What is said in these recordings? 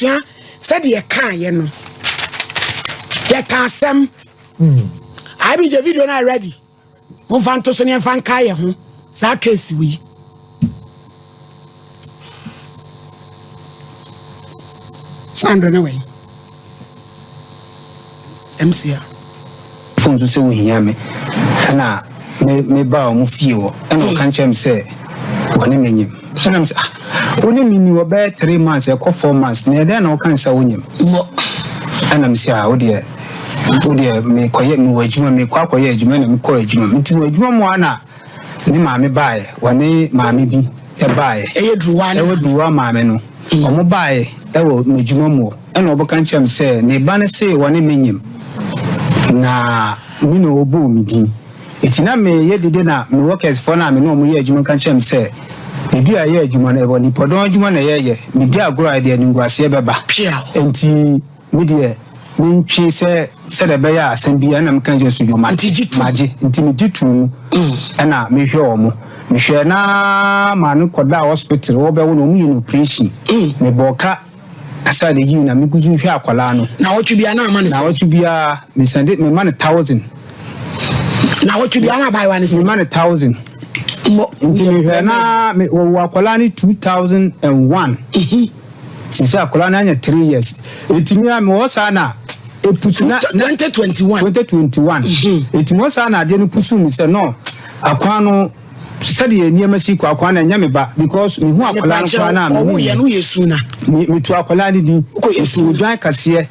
Abusua, sɛdeɛ yɛkaeɛ no, yɛka asɛm. IBJ video no ready. Momfa nto so ne yɛmfa nka yɛ ho saa case wei. Sandra ne wei. MCR. Phone so sɛ wohia me ɛna me me baa wɔn fie hɔ ɛna ɔka nkyerɛ me sɛ wɔne me nyim ɛna me sɛ ah wo ne me ni wɔ bɛyɛ 3 months ɛkɔ 4 months na ɛdɛn na ɔka sɛ wonyim ɛna me sɛ ah wo deɛ mekɔyɛ, mewɔ adwuma, mekɔ akɔyɛ adwuma. Ɛna mekɔ adwuma, nti wɔ adwuma mu a na ne maame baeɛ, wɔne maame bi ɛbaeɛ. Ɛyɛ duruwa ne ɛwɔ duruwa maame no, ɔmo baeɛ ɛwɔ m'adwuma mu hɔ ɛna ɔbɛka nkyerɛ me sɛ ne ba no se wɔne me nyim na me na ɔbɔɔ me din. Eti na meyɛ dede na me workers foɔ no a me ne ɔmo yɛ adwuma ka kyerɛ me sɛ biribi a ɛyɛ adwuma no, ɛwɔ nipadɔn adwuma na ɛyɛyɛ medi agorɔ a ɛde animguaseɛ bɛba. Piaw. Nti me deɛ mentwe sɛ sɛdeɛ ɛbɛyɛ a asɛm bi ɛna meka kyerɛ so dwoma. Nti gye tom. Magye, nti megye to mu ɛna mehwɛ wɔ mo, mehwɛ na maa no kɔda hospital, wɔbɛwo no, ɔmo yɛ no operation, mebɔ ka asa de yi na megu so hwɛ akwadaa no. Na wɔtwe bia na ama ne na sɛ wɔtwe biara mesɛnde, mema no 1,000. Na wɔtwe bia na abaayewa ne sɛ mema no 1,000. Mmɔ. Nti mehwɛ na wɔwɔ akwadaa no 2001, nti sɛ akwadaa no anya 3 years, eti mi a mewɔ saa na epusu na 2021. 2021. Eti mewɔ saa na adeɛ no pusu mi sɛ no akwan no sɛdeɛ nneɛma si kɔ, akwan no ɛnyɛ me ba because mehu akwadaa no koraa na ɔwo mehu yɛ no yɛ su na metu akwadaa no din. Wokɔ yɛ metu su. Odwan kaseɛ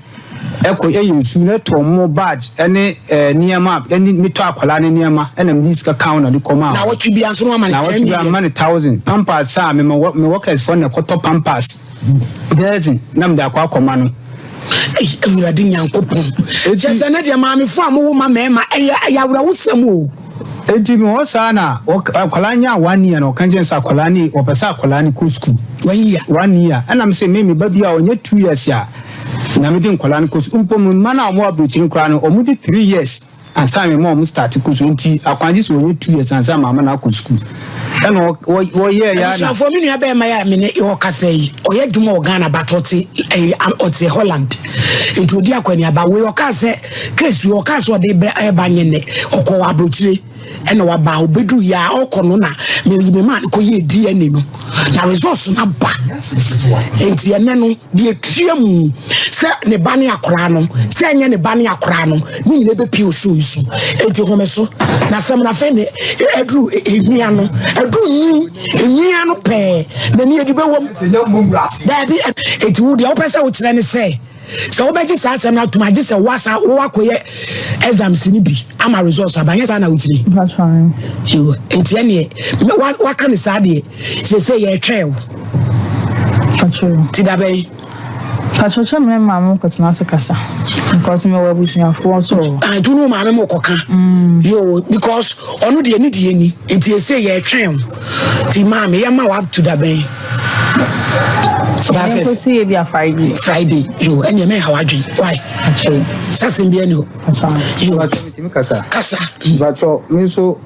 ɛkɔ ɛyɛ nsu na ɛtɔ mo badge ɛne nneɛma ɛne metɔ akwadaa no nneɛma ɛna mede sika kan na de kɔma. Na wɔtwe bia nso no ama ne na 10 wɔtwe bi million. ama ne 1,000, pampers a me me workers fɔ na ɛkɔtɔ pampers dozen na mede akɔma no. Ei, Awurade Nyankopɔn! Kyɛ sɛ ne deɛ maamefo a mowo ma mmarima ɛyɛ awerɛwosɛm o. Eti mi wɔ saa na akwadaa nya 1 year na ɔka kyerɛ sɛ akwadaa ne ɔpɛ sɛ akwadaa ne kɔ school. 1 year. 1 year, ɛna mi sɛ me ba bi a ɔnyɛ 2 years a na mi de nkwadaa no kɔ school mpo, mi mma no a wɔn aburokyire koraa no, wɔn de 3 years ansa mi ma wɔn start kɔ school, nti akwangye sɛ ɔnyɛ 2 years ansa ma ama no akɔ school, ɛna wɔyɛ ya na. Abusuafoɔ, me nua bɛrima yɛ a mene ɔkasa yi, ɔyɛ adwuma wɔ Ghana but ɔte ɛyɛ ɔte Holland, nti odi akɔneaba wei. Ɔkaa sɛ case wei, ɔkaa sɛ ɔde bɛ ɛba nyɛ nnɛ, ɔkɔ wɔ aburokyire ɛna waba, obɛduru yɛ a ɔkɔ no na me maa no kɔyɛ DNA no na results no aba. Nti ɛnɛ no deɛ tua mu sɛ ne ba ne akoraa no sɛ ɛnyɛ ne ba ne akoraa no ne nyina bɛpie osuo yi so. Enti home so na sɛm na afei ne ɛduru enwia no, ɛduru nwi enwia no pɛɛ na ni edi bɛwɔ mu daabi. Eti wo deɛ wopɛ sɛ wokyerɛ ne sɛ wobɛgye saa asɛm no atom, agye sɛ woasa wowakɔyɛ exams no bi ama results aba, nyɛ saa na wokyerɛ? Mpatwa. Yo, nti ɛneɛ waka ne saa deɛ, sɛsɛ yɛtwɛn wo. Patwa. Ti da bɛn? Patwa kyɛ me maame kɔtena ase kasa because mewɔ abusuafoɔ so wɔ. Ah, nti wo ne wo maame mo kɔka. Yo, because ɔno deɛ ne deɛ ni, nti ɛsɛ yɛtwɛn wo. Nti maame, yɛma wo up to da bɛn? Ɔbaa fɛ. Yɛnkɔsi yɛ bi a Friday. Friday, yo, ɛneɛ mɛha w'adwen why. Patwa. Sasɛm bi ani hɔ. Patwa. Yo. Mebatɔ, metumi kasa? Kasa. Mebatɔ, me nso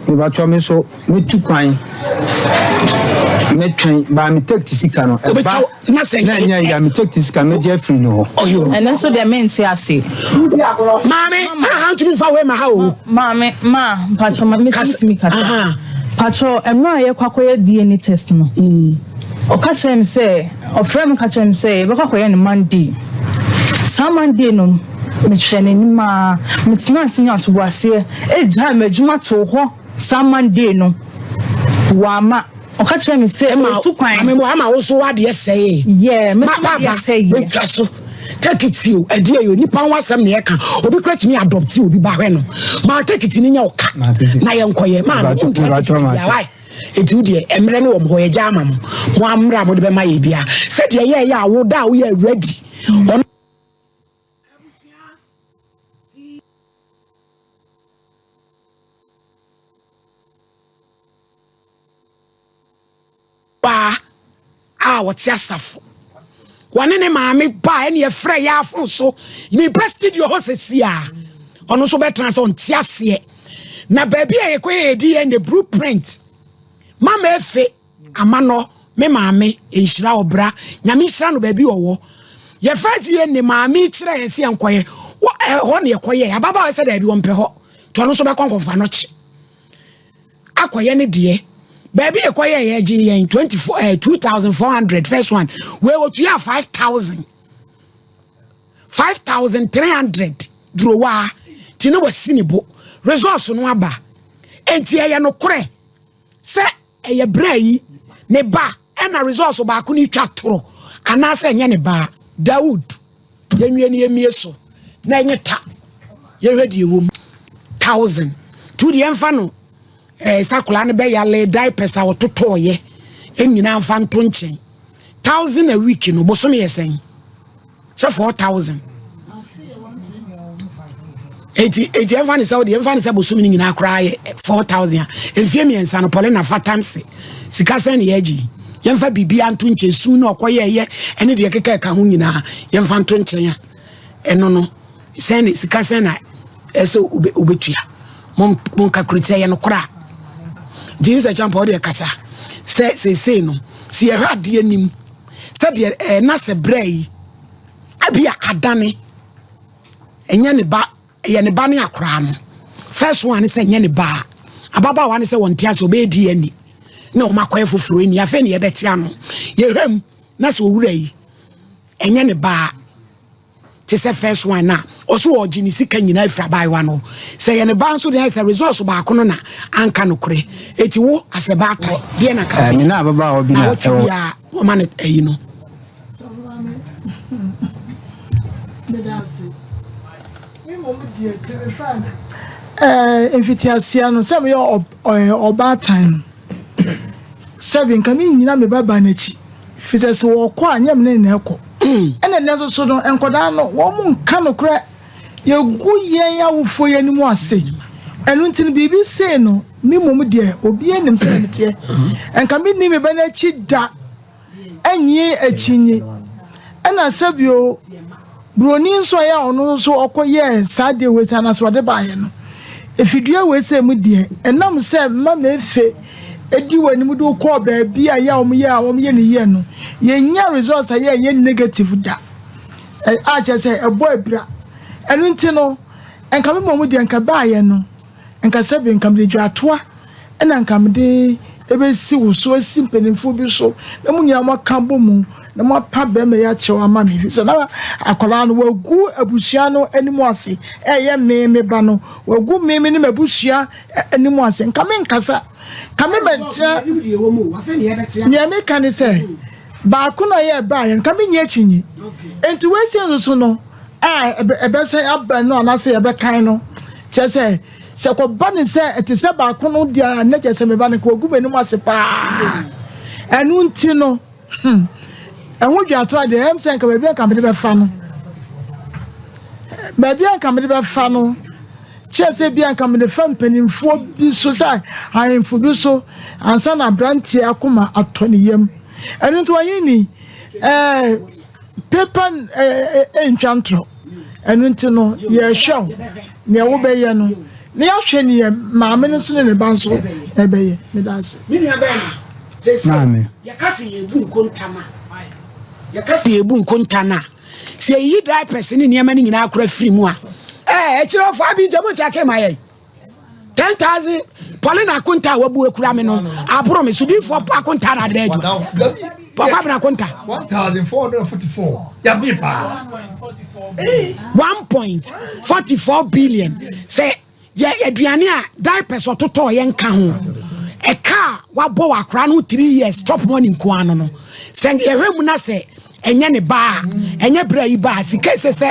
mebatɔ, me nso metu kwan, mɛtwɛn baa me take sika no ɛba. Wobɛtwa na sɛ na ɛnyɛ ya me take sika mɛgye afiri ne hɔ. Ɔyo. Ɛno nso deɛ mente ase. Maame, aha ntumi mfa wei ma ha o. Maame, ma mpatwa ma metumi kasa. Aha. Patwa, mmerɛ a yɛkɔ akɔyɛ DNA test no, ɔka kyerɛ me sɛ, ɔfrɛ me ka kyerɛ me sɛ yɛbɛkɔ akɔyɛ no Monday. Saa Monday no, mekyerɛ n'anim a metena ase nya atoboaseɛ ɛgyaa m'adwuma too hɔ. Saa Monday no wama ɔka kyerɛ me sɛ Ɛma ɔtu kwan. Maame mo ama wo so wadeɛ sɛe. Yɛ Ma mɛtumi papa sɛ yɛ metwa so take it o, ɛdeɛ yɛ nipa ho asɛm na yɛka, obi kura tumi adopt obi ba hwɛ no maa take it ni nyɛ ɔka. Mate se. Na yɛnkɔyɛ maame. Mebatɔ- Wontua mebatɔ take it mate. bia wae, eti wo deɛ mmerɛ no wɔ mo hɔ, yɛgya ama mo mo ammerɛ a mode bɛma yɛ bia sɛdeɛ yɛyɛ a wo da a woyɛ ready ɔno. Baa a wɔte asafo wɔne ne maame baa ɛne yɛfrɛ yɛ afo so mepɛ studio hɔ sɛsi a ɔno nso bɛtena sɛ ɔnte aseɛ na baabi a yɛkɔyɛ yɛdi yɛ ne blueprint mama efe ama no. Me maame nhyira ɔbra Nyame nhyira no baabi ɔwɔ. Yɛfa DNA maame yi kyerɛ yɛn sɛ yɛnkɔyɛ wɔ ɛhɔ na yɛkɔyɛ. Ababaawa sɛ daabi ɔmpɛ hɔ. Nti ɔno nso bɛkɔ nkɔmfa no kye akɔyɛ ne deɛ. Baabi yɛkɔyɛ yɛgye yɛn 24 eh, 2400 first one. Wei wɔtua 5000 5300 durowaa nti na wasi ne bo. Results no aba. Enti ɛyɛ nokorɛ sɛ ɛyɛ berɛ yi ne ba ɛna results baako no twa toro anaasɛ ɛnyɛ ne ba. Dawood yɛnwie no yɛmie so na ɛnyɛ ta yɛhwɛ deɛ ɛwɔ mu. Thousand tu deɛ ɛmfa no ɛɛ eh, sakola no bɛyale diapers a wɔtotɔɔyɛ nyinaa mfa nto nkyɛn. Thousand a week no bosome yɛ sɛn? Sɛ 4000. Eti eti ɛmfa ne sɛ wodeɛ ɛmfa ne sɛ bosome no nyinaa koraa yɛ 4000 a mfie mmiɛnsa no Paulina fa times sika sɛn ne yɛagye yi. Yɛmfa biribiara nto nkyɛn su na ɔkɔyɛɛyɛ ɛne deɛ ɛkeka ɛka ho nyinaa yɛmfa nto nkyɛn a ɛno no sɛn ne sika sɛn na ɛsɛ wobɛtua. Mo mo nkakuriti ɛyɛ no koraa. Jesus Champa ɔde ɛkasa sɛ seesei no sɛ yɛhwɛ adeɛ nim sɛdeɛ ɛɛ na sɛ berɛ yi abi a adane ɛnyɛ ne ba ɛyɛ ne ba ne akoraa no first one ne sɛ ɛnyɛ ne ba ababaawa ne sɛ wɔn te ase ɔbɛyɛ DNA na wɔn akɔyɛ foforɔ ni afei ne yɛbɛte ano yɛhwɛ mu na sɛ owura yi ɛnyɛ ne ba te sɛ first one na ɔso ɔgye ne sika nyinaa afiri abaayewa no sɛ yɛ ne ba nso deɛ sɛ results baako no na anka nokorɛ eti wo asɛ baatan deɛ na ka me na ababaawa bi na wɔtwe ɛwɔ bi a wɔma no ayi no. Mfitiaseɛ no sɛ meyɛ ɔbaatan no sɛbi nka mennyina me babaa no akyi firi sɛ sɛ wɔkɔ a nyɛ me ne na ɛkɔ ɛna nnɛ nso so no nkwadaa no wɔn nka nokorɛ yɛgu yɛn awofoɔ yɛn anim ase ɛno nti no biribi sei no me mmom deɛ obi anim sɛ meteɛ nka menni me ba no akyi da ɛnyɛ akyinnye. Ɛna sɛbio buroni nso a ɛyɛ a ɔno nso ɔkɔyɛɛ saa adeɛ wei sɛ anaasɛ ɔde baeɛ no, efidua wei sɛ mu deɛ, ɛnam sɛ mma mefe edi wɔ anim de wokɔɔ baabi a yɛ a wɔyɛ a wɔyɛ ne yie no, yɛnya results a yɛ ɛyɛ negative da, a kyerɛ sɛ ɛbɔ abira. Ɛno nti no, nka me mmom deɛ nka baeɛ no, Nka sɛbe nka mede dwatoa na nka mede bɛsi wo so, asi mpanimfoɔ bi so, na mo nyinaa moaka abɔ mu, na moapa barima yi akyɛw ama me. Ɛfiri sɛ na akwadaa no, wagu abusua no anim ase, ɛyɛ me, me ba no, wagu me, me ne m'abusua anim ase. Nka menkasa, nka me mɛtena. Nea meka ne sɛ, baako na ɔyɛ ɛbaeɛ, nka menyɛ akyinnye. Enti wei sei nso so no, a ɛbɛsan aba no anaasɛ yɛbɛkan no kyerɛ sɛ sɛ kɔba ne sɛ ɛte sɛ baako no deɛ a na kyerɛ sɛ meba no nka wagu m'anim ase paa ɛno nti no hmm, ɛho dwato adeɛ ɛm sɛ nka baabi a nka mede bɛfa no baabi a nka mede bɛfa no kyerɛ sɛ bi a nka mede fa mpanimfoɔ bi so sɛ ahemfo bi so ansa na aberanteɛ akoma atɔ ne yam ɛno nti ɔhene ni ɛɛ Paper ntwa ntorɔ, ɛno nti no yɛhwɛ wo nea wobɛyɛ no na yɛahwɛ neɛ maame no nso ne ne ba nso ɛbɛyɛ. Meda ase. Me nua bɛrima, seesei yɛka sɛ yɛbu nkonta no a, yɛka sɛ yɛbu nkonta no a, sɛ yɛyi diapers ne nneɛma no nyinaa kora firi mu a, ɛɛ akyerɛwfo abi nkyɛ mo nkyɛ ake ma yɛn. 10,000 Paulina akonta a wabu akura me no aboro me so difoɔ akonta na ade bɛyɛ adwuma pɔkɔ abena akonta 1444 yabi paa 1.44 billion sɛ yɛ aduane a diapers ɔtotɔ yɛ nka ho ɛka a wabɔ wɔ akora no 3 years chop money nko ano no sɛ yɛhwɛ mu na sɛ ɛnyɛ ne ba a ɛnyɛ berɛ a yi ba a sika ɛsɛ sɛ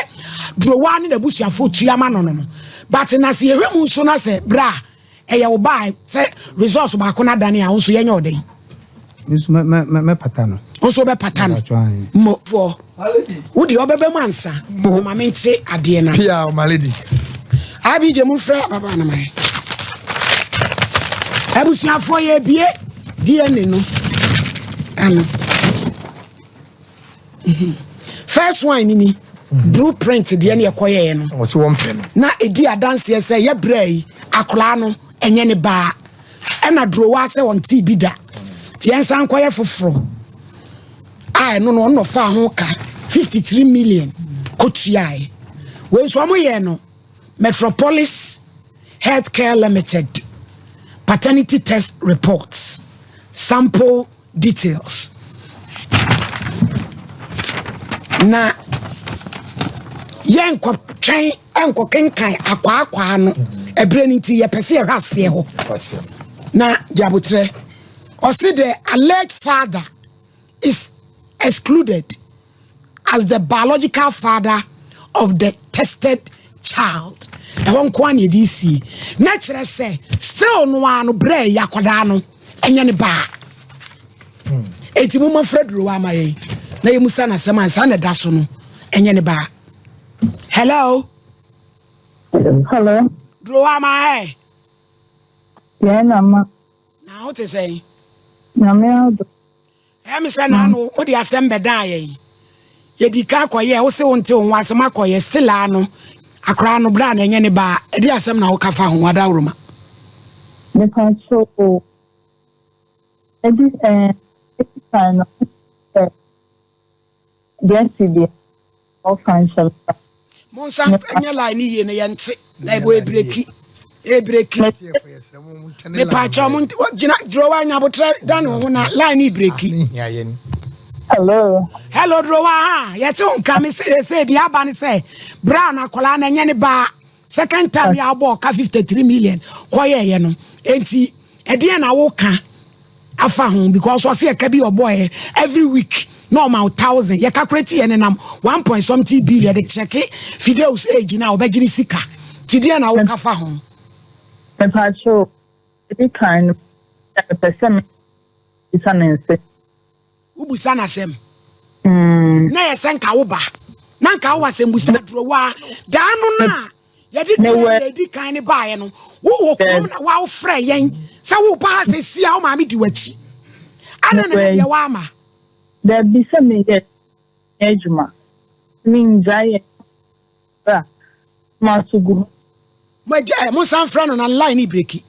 durowa ne n'abusuafoɔ tua ma no no no but na sɛ yɛhwɛ mu nso na sɛ berɛ a ɛyɛ wo ba a sɛ resource baako no adane a wo nso yɛnyɛ ɔdɛn nso mɛpata no nso wobɛpata no mmɔfoɔ wo deɛ ɔbɛbɛ mu ansa ma mente adeɛ no pia my lady abigye mu frɛ baba no ma abusuafoɔ yɛbie DNA no ano mhm. first one ni ni mhm. blueprint deɛ ne ɛkɔyɛɛ no na ɛdi adanseɛ sɛ yɛbrɛ yi akoraa no ɛnyɛ ne baa ɛna durowa sɛ ɔntee bi da nti yɛnsan nkɔyɛ foforɔ. a ɛno no ɔno na ɔfaa ho ka 53 million kɔtuaeɛ. Wei nso wɔn yɛɛ no Metropolis Healthcare Limited paternity test reports sample details na yɛnkɔtwɛn nkɔkenkan akwaakwaa no ɛberɛ no nti yɛpɛ sɛ yɛhwɛ aseɛ hɔ na gyabotrɛ ɔse the alleged father is excluded as the biological father of the tested child ɛhɔ nko a na yɛde sie na kyerɛ sɛ still no ara no berɛ yɛ akwadaa no ɛnyɛ ne baa eti mo ma frɛ duro ama yɛn na yɛ musa na asɛm ansa na ɛda so no ɛnyɛ ne baa hello hello duro ama ɛ yɛn na ma na ho te sɛn nyame ado Ɛyɛ me sɛ naano wode asɛm bɛdaa yɛn. Yɛdi ka kɔyɛ, wo se wonte wo ho asɛm akɔyɛ, still a no, akoraa no bra na ɛnyɛ ne ba a, ɛde asɛm na woka fa ho, Adaworoma? Mepakyɛw o, ɛdi ɛɛ, ɛdi kan no, sɛ deɛ asi deɛ. Ɔfa nhyɛ me ba. Monsan nyɛ line no yie no yɛnte na ɛbɔ ebireki ebireki mepaakyɛw mo gyina drowa nyabotrɛ da ne ho na line no ebireki. Hello. Hello drowa ha yɛte wo nka me se sɛ deɛ aba ne sɛ bra na akwadaa na ɛnyɛ ne baa second time yɛ abɔ ɔka 53 million kɔyɛɛyɛ no enti ɛdeɛ na woka afa ho because ɔse ɛka bi ɔbɔɛ every week na ɔma wo thousand yɛ calculate yɛ nenam one point something billion de kyɛke Fideus age na ɔbɛgye ne sika ti deɛ na woka fa ho. Mepatwo edi kan no mepɛ sɛ mebisa ne nse. Wobusa no asɛm na yɛ sɛ nka wo ba na nka wo asɛmbusa adurowa daa no no a Yɛde deɛ na edi kan ne baeɛ no, wowɔ kurom na wofrɛ yɛn sɛ woba ha sɛ sia wo maame di w'akyi. Adɛn na deɛ woama? Dabi sɛ meyɛ adwuma. Mengyae yɛ bra maso gu hɔ. Mo agya ɛ, monsan frɛ no na ne line breki.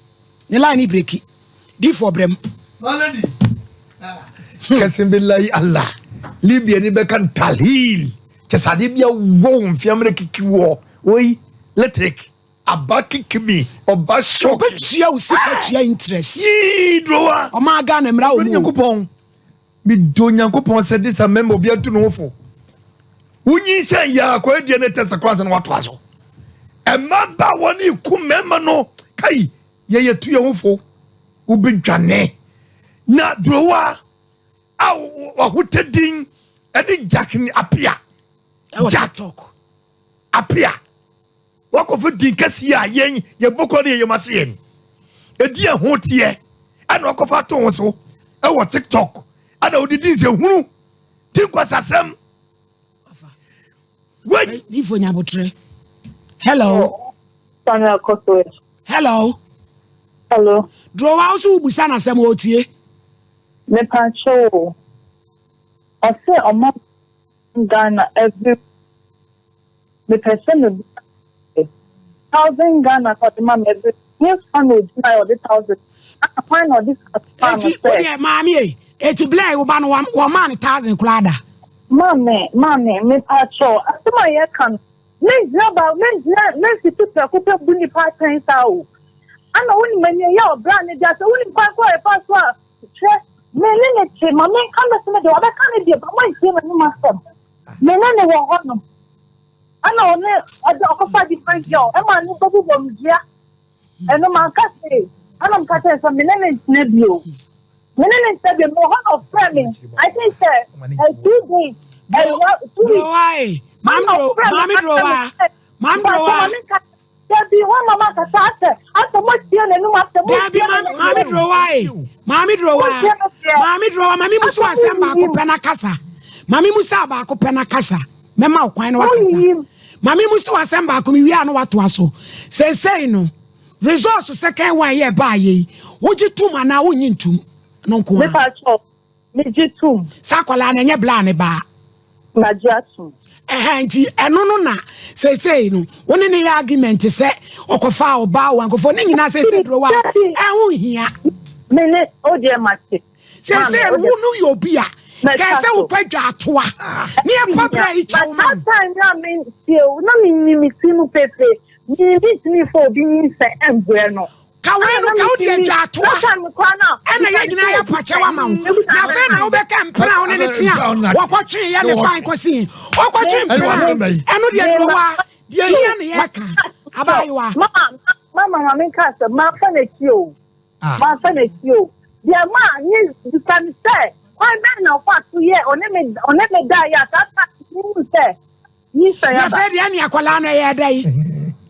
Ne line breki. Difoɔ brɛ mu. My lady, kɛse billahi Allah, Libya ni bɛka no talhil. Kyɛ sɛ adeɛ bi awɔ wo mfeamena kiki wɔ oi electric aba kiki mi ɔba shock. Ɔbɛtua wo sika tua interest. Yii drowa. Ɔmaa Ghana mmara wɔ mu o. Nyankopɔn medɔ Nyankopɔn sɛ this time mɛma obi atu ne ho fo. Wonyinsɛn yɛ akɔyɛ DNA test koraa ansa na watoa so. Ɛma ba wɔn eku mmarima no kai yɛyɛ tu yɛn ho fo wobɛdwane na drowa. a wahotɛ din ɛde Jack ne Apia. Jack Apia wakɔfo din kɛseɛ a yɛn yɛbɔ kura ne yɛyɛm ase yɛn ɛdi ɛho teɛ ɛna wakɔfa ato ho so ɛwɔ TikTok ɛna ɔde din sɛ hunu ti nkwasasɛm. Wait. Difo nyabotrɛ. Hello. Hello. Hello. Drowa wo so wobusa na asɛm ɔtie. Mepakyɛw o, ɔse ɔma Ghana every mepɛ sɛ mebisa sɛ thousand Ghana na ɔde ma me every hefa na ogyinae ɔde thousand Ghana kwan na ɔde sika maa no Eti sɛ. wodeɛ maame ei, eti blɛ wo ba no wɔmaa no thousand koraa da. Maame, maame, mepakyɛw, asɛm a yɛka no, mengyina ba, mengyina, menfiti prɛko pɛ bu nnipa atɛn saa o. Ana wonim ani ɛyɛ ɔbra ne de asɛ wonim kwan koro a yɛfa so a hwɛ me ne ne te ma menka me se me deɛ wabɛka ne deɛ ba moantie m'anom asɛm me ne ne wɔ hɔ nom ɛna ɔne ɔde ɔkɔfa different girl ɛma ne bɛbobɔ me dua ɛno manka hwee ɛna meka kyerɛ sɛ me ne ne ntena bio me ne ne ntena bio mewɔ hɔ na ɔfrɛ me I think sɛ 2 days 2 weeks ɛna ɔfrɛ me maame drowa Dabi, wɔn ma kasa asɛ, asɛ mo tie n'anum asɛ, mo tie n'anum. Dabi, maame drowa e, maame drowa, maame drowa, maame musu asɛm baako pɛ na kasa, maame musa baako pɛ na kasa, mɛma wo kwan na wakasa. Maame musu asɛm baako mi wia no watoa so. Seesei no, results second one yɛ baa yɛ yi, wogye tum anaa wonyi ntum no nko ara. Megye tom. Sɛ akwadaa no ɛnyɛ bla ne baa. Magye atom. Ɛhɛn nti ɛno no na seesei no wo ne ne yɛ argument sɛ ɔkɔfaa ɔbaa o ankɔfo ne nyinaa seesei duro wa ɛho hia. Me ne o deɛ mate. Seesei no wo no yɛ obi a. Kɛɛ sɛ wokɔ adwa atoa ne yɛkɔ berɛ a yi kyɛw ma wo. That time na me tie o, na me nyi me ti mu pepe. Me me ntumi fa obi nyinsɛn mbrɛ no. Ka wei no ka wode adwa atoa ɛna yɛ nyinaa yɛ pakyɛw ama wo. Na afei na wobɛka mpena a wo ne ne te a wɔkɔtwe yɛ ne fan kɔsi wɔkɔtwe mpena ɛno deɛ duro wa deɛ hia ne yɛka abaayewa. Mama mama ma menka asɛm mafa n'akyi o. Ah. Mamfa n'akyi o. Deɛ maa ne bisa ne sɛ, kwan bɛn na ɔfaa so yɛɛ ɔne me ɔne me daeɛ a saa time no mehu sɛ nyinsɛn Na aba. sɛ deɛ ne akwadaa no ɛyɛ dɛ yi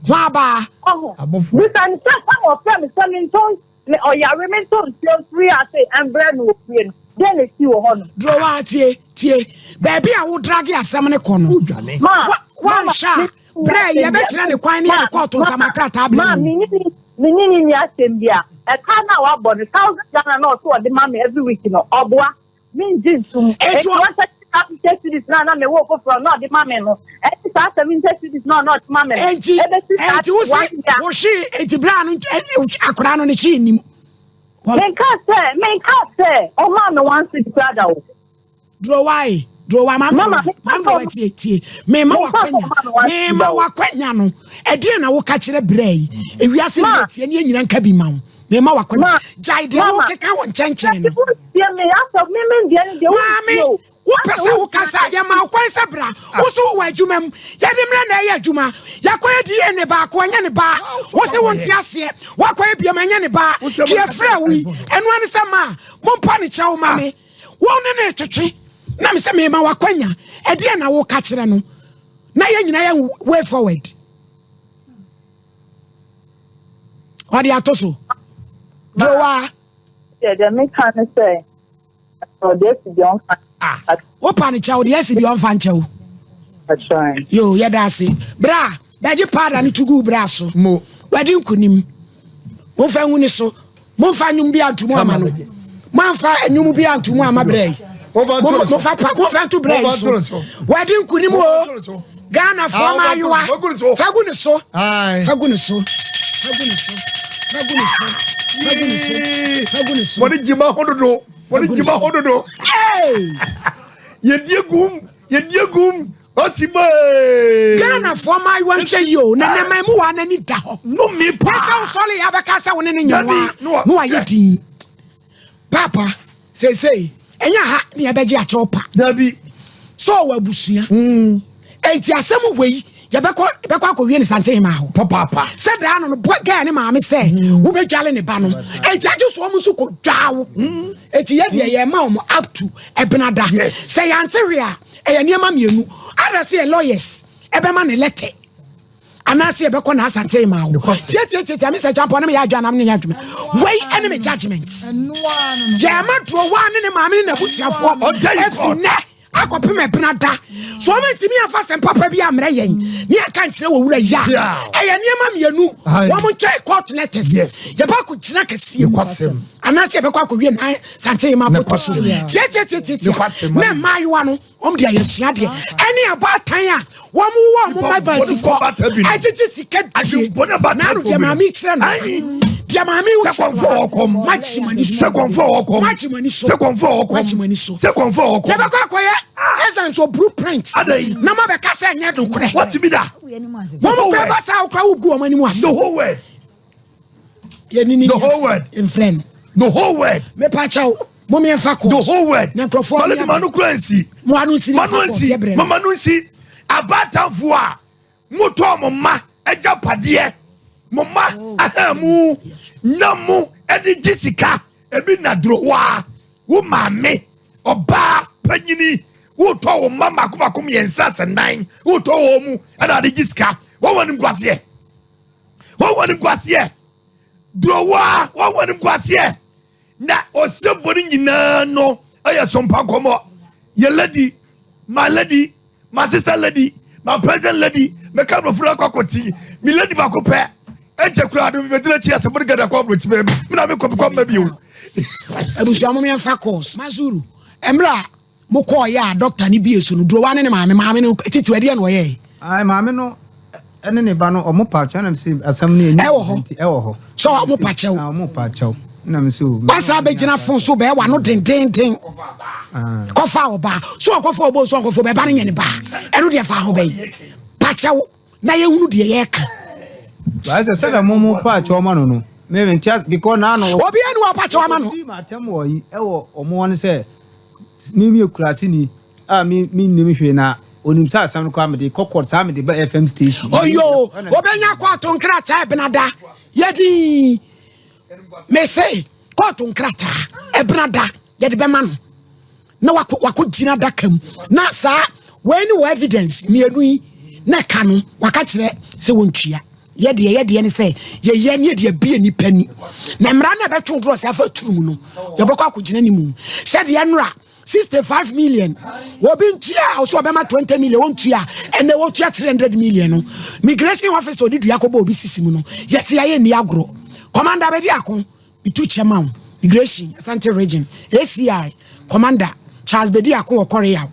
ho abaa. Ɔho. Bisa ne sɛ sɛ ɔfrɛ me sɛ mentɔ me ɔyare mentɔ nsuo mfiri ase mbrɛ no wɔ fie no, deɛn na ɛsii wɔ hɔ nom? Drowa tie tie baabi a wo drage asɛm no kɔ no Wodwane. Ma, wa mama, wanhwɛ a me berɛ yi yɛbɛkyerɛ ne kwan ne yɛde kɔɔto ma, nsama krataa berɛ ma, mu. me ne me ne ne nni asɛm bi a, ɛka no a wabɔ no, 1,000 Ghana na ɔso ɔde ma me every week no, ɔboa. Mengye ntom. Enti Enti ɔ 130 cedis no a na mewɔ foforɔ na ɔde ma me no, ɛne saa 70 cedis no a na ɔde ma me no, enti ɛbɛsi saa enti wo se one year. wo hwee enti berɛ a no akwadaa no ne hwee nnim. Wɔ Menka sɛ, menka sɛ ɔmaa me one cedi koraa da o. Drowae, drowa, Mama, mam drowa, menka mam sɛ drowa, ɔma tie, tie. Mema menka sɛ wakwanya, ɔmaa me one cedi mema da o. wakwanya no. Ɛdeɛn na woka kyerɛ berɛ yi? Ewiase Ma, nyina tie ne yɛn nyina nka bi ma wo. Mema wakwanya. ma, Gyae deɛ mama, wokeka wɔ nkyɛnkyɛn sɛ no. wontie me, asɛ me me deɛ no deɛ Maame, wontie o. wopɛ Asɛ sɛ wontie wokasa a, yɛma wo kwan sɛ bra. Wo so wowɔ adwuma mu. Yɛde mmerɛ na ɛyɛ adwuma. Yɛakɔyɛ DNA baako, ɛnyɛ ne baa. Wo se wonte aseɛ. Woakɔyɛ biam, ɛnyɛ ne baa. Deɛ ɛfrɛ wo yi, ɛno ara ne sɛ ma, mompa ne kyɛw ma me. Wo ne no retwetwe na me sɛ mema wakwanya ɛdeɛ na woka kyerɛ no na yɛn nyinaa yɛ way forward ɔde ato so drowa. Deɛ meka ne sɛ ɔde asi deɛ ɔmfa. Ah, wopa no kyɛw deɛ asi deɛ ɔmfa nkyɛw. Yo, yɛda ase. Bra, bɛgye paada no to gu bra so. Mo. Wadi nkonim. Momfa ngu ne so. Momfa nnwom bi anto mu ama no. Momfa nnwom bi anto mu ama bra yi. Momfa pa, momfa nto bra yi so. Wadi nkonim o. Ghana fo maayewa. Fa gu ne so. Fa gu ne so. Fa gu ne so. Fa gu ne so. Fa gu ne so. Fa gu ne so. Wɔde gyima ho dodo. Wɔde gyima ho dodo. Yɛdie gum. Yɛdie gum. Ɔsi bee. Ghana foɔ maayewa nhwɛ yi o. Na nneɛma mu wa n'ani da hɔ. Nnome paa. Pɛ sɛ wosɔre yɛ abɛka sɛ wo ne ne nyɛ wa na wayɛ din. Papa seesei ɛnyɛ ha ne yɛbɛgye akyɛw pa. Dabi. Sɛ ɔwɔ abusua. Mm. Enti asɛm wei yɛbɛkɔ yɛbɛkɔ akɔwie ne sante hema hɔ. Papaapa. Sɛ daa no no bɔ gɛɛ ne maame sɛ mm. wobɛdwale ne ba no. Enti agye so wɔn nso kɔ dwaa wo. Mm. Enti yɛ deɛ yɛma wɔn up to ɛbenada. Yes. Sɛ yɛante hwee a ɛyɛ nneɛma mmienu. Ada sɛ yɛ lawyers ɛbɛma ne lɛtɛ. Anaasɛ yɛbɛkɔ na asante ma wo. Tiatiatiatia me sɛ kyampɔ ne meyɛ adwuma na mene nyɛ adwuma. Wei ɛne me judgement. Yɛma durowa ne ne maame ne n'abusuafoɔ ɛfiri nnɛ akɔpem ɛbena da. So wɔn ntumi afa sɛm papa bi ammerɛ yɛn ne aka nkyerɛ wɔ wura yi a ɛyɛ nneɛma mmienu. Wɔn nkyɛn court letters. Yɛbɛ akɔ gyina kɛseɛ mu. Anaasɛ yɛbɛkɔ akɔwie na sante ma bɔtɔ so. Tiatiatiatia na mmaayewa no wɔn de ayɛ suadeɛ ɛne abaatan a wɔn wɔ wɔn mma ba ti kɔ agyegye sika die naanu deɛ maame kyerɛ no deɛ maame kyerɛ no magye mo ani so magye mo ani so magye mo ani so yɛbɛkɔ akɔyɛ ɛsan so blueprint na ma bɛka sɛ ɛnyɛ nokorɛ wɔn kura ba saa okura wo gu wɔn anim ase yɛne ne The whole world. mfrɛ no The whole world. mepa kyɛw mo mmiɛnfa kɔ The whole world. na nkurɔfoɔ Malo di manu kura nsi. mo ano nsi ne Manu nfa kɔ nsi. yɛ brɛ no Mama no nsi. Abaatanfoɔ a motɔn mo mma agyapadeɛ. Mo mma ahamu na mo de gye sika. Ebi na durowa. Wo maame ɔbaa panyini wotɔ wo mma mako mako mmiɛnsa sɛ nan wotɔ wɔn mu ɛna ade gye sika. Wɔn wɔn nimguaseɛ. Wɔn wɔn nimguaseɛ. Durowa wɔn wɔn nimguaseɛ. Na ɔsɛ bɔ no nyinaa no ɛyɛ sompa nkɔmmɔ. Yɛ lady, my lady, my sister lady, my president lady, mɛka aborɔfo no akɔ akɔti, me lady baako pɛ. Ɛnkyɛ koraa no mebɛgyina akyi asɛ mode gada kɔ aborɔkyi mɛ me na mekɔ mekɔ mma bio. Abusua mo yɛmfa course. Mazuru, mmerɛ a mokɔɔyɛ a doctor no bie so no, Durowa ne ne maame, maame no titiriw ɛdeɛn na ɔyɛɛe? Ae, maame no ne ne ba no ɔmo pa kyɛw na mese asɛm no ɛni Ɛwɔ hɔ. nti ɛwɔ hɔ. Sɛ ɔmo pa kyɛw. Ah, ɔmo pa kyɛw. Na me so. Wasa abɛgyina fon so bɛɛ wano dendenden. Ah. Kɔfa ɔbaa. So ɔkɔfa ɔbɔ so ɔkɔfa ɔbaa ɛba no nyɛ ne baa. Ɛno deɛ fa ho bɛyi. Pakyɛw na yɛhunu deɛ yɛreka. Baasɛ sɛdeɛ mo mo pa akyɛw ma no no. Me me ntia because na ano. Obiara ni wɔ pa akyɛw ama no. Obi ma atɛm wɔ yi ɛwɔ ɔmo hɔ no sɛ me mi ekurase ni a me me nim hwee na onim sɛ asɛm no koraa mede kɔ court saa mede ba FM station. Oyo obenya kɔɔto nkrataa ɛbenada yɛdi mese kɔɔto nkrataa ɛbenada yɛde bɛma no na wakɔ wakɔ gyina adaka mu na saa wei ne wɔ evidence mmienu yi na ɛka no waka kyerɛ sɛ wɔntua yɛdeɛ yɛdeɛ ne sɛ yɛyɛ ne yɛde abie nipa ni na mmara no ɛbɛtwe dorɔ sɛ afa turu mu no yɛbɛkɔ akɔgyina ne mu sɛdeɛ nnora 65 million obi ntua a ɔsɛ ɔbɛma 20 million ɔntua ɛnɛ wɔtua 300 million no migration officer ɔde dua kɔbɔ obi sisi mu no yɛte ayɛ nni agorɔ commander bɛdi ako metu kyɛ ma wo migration Asante region ACI commander Charles Bedi ako wɔ Korea.